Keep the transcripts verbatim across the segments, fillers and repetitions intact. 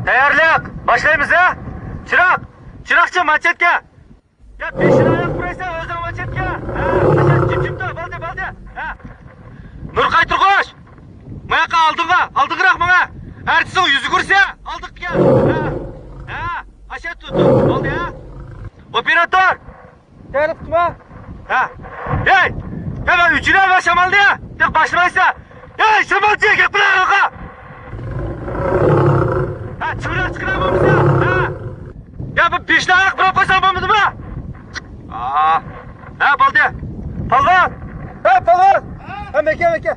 تەييارلىق، باشلايمىز ھە. چىراغ، چىراغچى، ماچېتكە. يا بېشىنى ئاياق بۇرايسەن ئۆزۈڭ ماچېتكە. ھە، ئاشۇ جىم جىم تۇر، بولدى، بولدى. ھە. نۇر قايتۇرغۇچ، ماياققا ئالدىڭغا، ئالدىغىراق ماڭا. ئەرتىسىڭ يۈزۈگۈرسە ئالدىغا كەل. ھە. ھە، ئاشۇ تۇر، تۇر، بولدى ھە. ئوپېراتور، تەرىپ قىلما. ھە. ھەي! ھە، مەن ئۆچۈرەمەن شامالنى. تېخى باشلىمايسەن. ھەي، شامالچى، گەپ قىلغىنغا. ھە، چىراغ چىقىرا بولمىسا. ھە. يا، بۇ بېشىنى ئاياق بۇراپ قويساڭ بولمىدىمۇ؟ ئا. ھە، بولدى. پالۋان! ھە، پالۋان! ھە، مەكە، مەكە.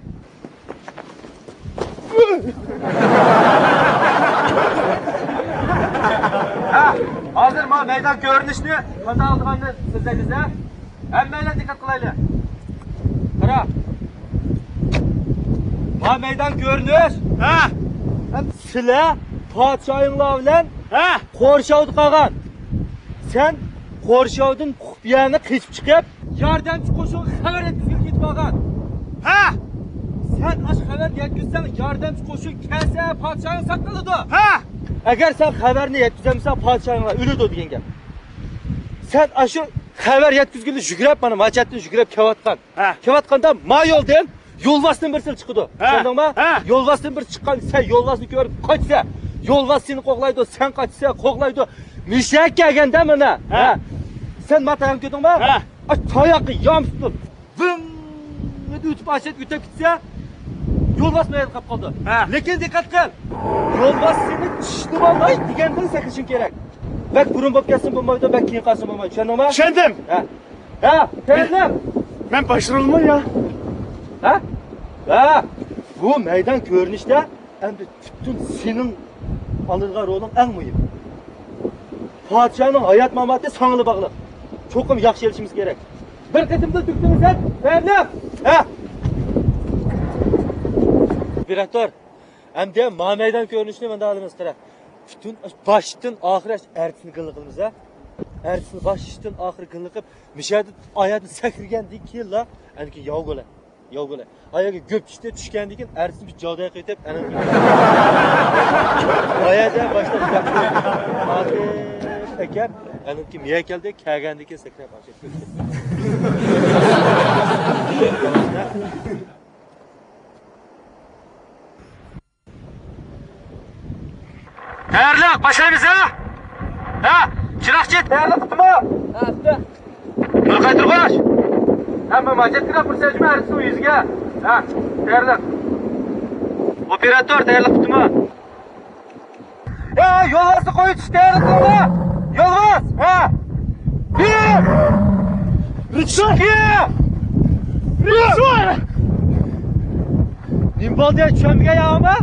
ھە، ھازىر ما مەيدان كۆرۈنۈشنى قانداق ئالىدىغاننى سۆزلەيمىز ھە. ھەممەيلەن دىققەت قىلايلى. قارا. ما مەيدان كۆرۈنۈش. ھە. سىلەر پادىشاھىڭلار بىلەن ھە. قورشاۋدا قالغان. سەن قورشاۋدىن بۇ يەرنى قېچىپ چىقىپ، ياردەمچى قوشۇنغا خەۋەر يەتكۈزگىلى كېتىپ بارغان. ھە! سەن ئاشۇ خەۋەرنى يەتكۈزسەڭ، ياردەمچى قوشۇن كەلسە، پادىشاھىڭ ساق قالىدۇ. ھە! ئەگەر سەن خەۋەرنى يەتكۈزەلمىسەڭ، پادىشاھىڭلار ئۆلىدۇ دېگەن گەپ. سەن ئاشۇ خەۋەر يەتكۈزگىلى يۈگۈرۈپ، مانا ماچەتتىن يۈگۈرۈپ كېلىۋاتقان. ھە. كېلىۋاتقاندا ما يولدىن يولۋاستىن بىرسى چىقىدۇ. ھە. چۈشەندىڭما؟ ھە. يولۋاستىن بىرسى چىققان، سەن يولۋاسنى كۆرۈپ قاچىسەن. يولۋاس سېنى قوغلايدۇ، سەن قاچىسەن، قوغلايدۇ. مىشەك كەلگەندە مانا. ھە. ھە. سەن ما تاياقنى كۆردۈڭما؟ ھە. ئاش تاياققا يامسىتىپ، ۋىڭ ئۆتۈپ ئاشەت ئۆتۈپ كېتىسە، يولۋاس مەيداندا قاپقالدى. ھە. لېكىن دىققەت قىل. يولۋاس سېنى چىشلىۋالماي دېگەندىن سەكرىشىڭ كېرەك. بەك بۇرۇن بولۇپ كەتسىمۇ بولمايدۇ، بەك كېيىن قالسىمۇ بولمايدۇ. چۈشەندىڭما؟ چۈشەندىم. ھە. ھە، تەييارلىق. مەن باش رولمۇ يا؟ ھە؟ ھە. بۇ مەيدان كۆرۈنۈشتە ئەمدى پۈتۈن سېنىڭ ئالىدىغان رولۇڭ ئەڭ مۇھىم. پادىشاھنىڭ ھايات ماماتى ساڭىلا باغلىق. چوقۇم ياخشى ئېلىشىمىز كېرەك. بىر قېتىمدا تۈگىتىمىز ھە؟ تەييارلىق. ھە. ئوپېراتور، ئەمدى ما مەيدان كۆرۈنۈشىنى مۇنداق ئالىمىز، قارا. پۈتۈن باشتىن ئاخىر ئەرتىسىنى گىللە قىلىمىز ھە. ئەرتىسىنى باشتىن ئاخىر گىللە قىلىپ، مىشەدە ئاياغىدىن سەكرىگەندىن كېيىنلا ئەنكى ياۋ گۆلە. ياۋ گۆلە. ئاياغى گۆپ چۈشتى، چۈشكەندىن كېيىن ئەرتىسى بىر جاۋداي قېتىپ ئەنە. ئاياغىدا باشلاپ ئاكەپ ئەنە كېيىن مىيە كەلدى، كەلگەندىن كېيىن سەكرەپ ئاشەت. تەييارلىق، باشلايمىز ھە؟ ھە؟ چىراغچى، تەييارلىق پۈتتىمۇ؟ ھە، پۈتتى. نۇر قايتۇرغۇچ. ھە، ماچېتكىلا پۇرسەت بەرسۇن يۈزگە. ھە، تەييارلىق. ئوپېراتور، تەييارلىق پۈتتىمۇ؟ ھە، يولۋاسنى قويۇۋېتىش، تەييارلىق قىلىڭلار. يولۋاس، ھە. بىر. رىچارد! ئىككى. رىچارد! نېمە بولدى؟ چۈشەنمىگەن يا ئاما؟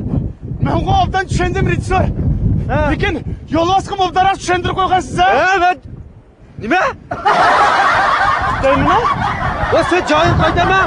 مەنغۇ ئوبدان چۈشەندىم، رېژىسسور. ھە. لېكىن يولۋاسقا مۇبدەرراق چۈشەندۈرۈپ قويغانسىز ھە؟ ھە، مەن نېمە؟ دەيمەن ھە؟ ۋە سەن جايىڭ قايتىمەن.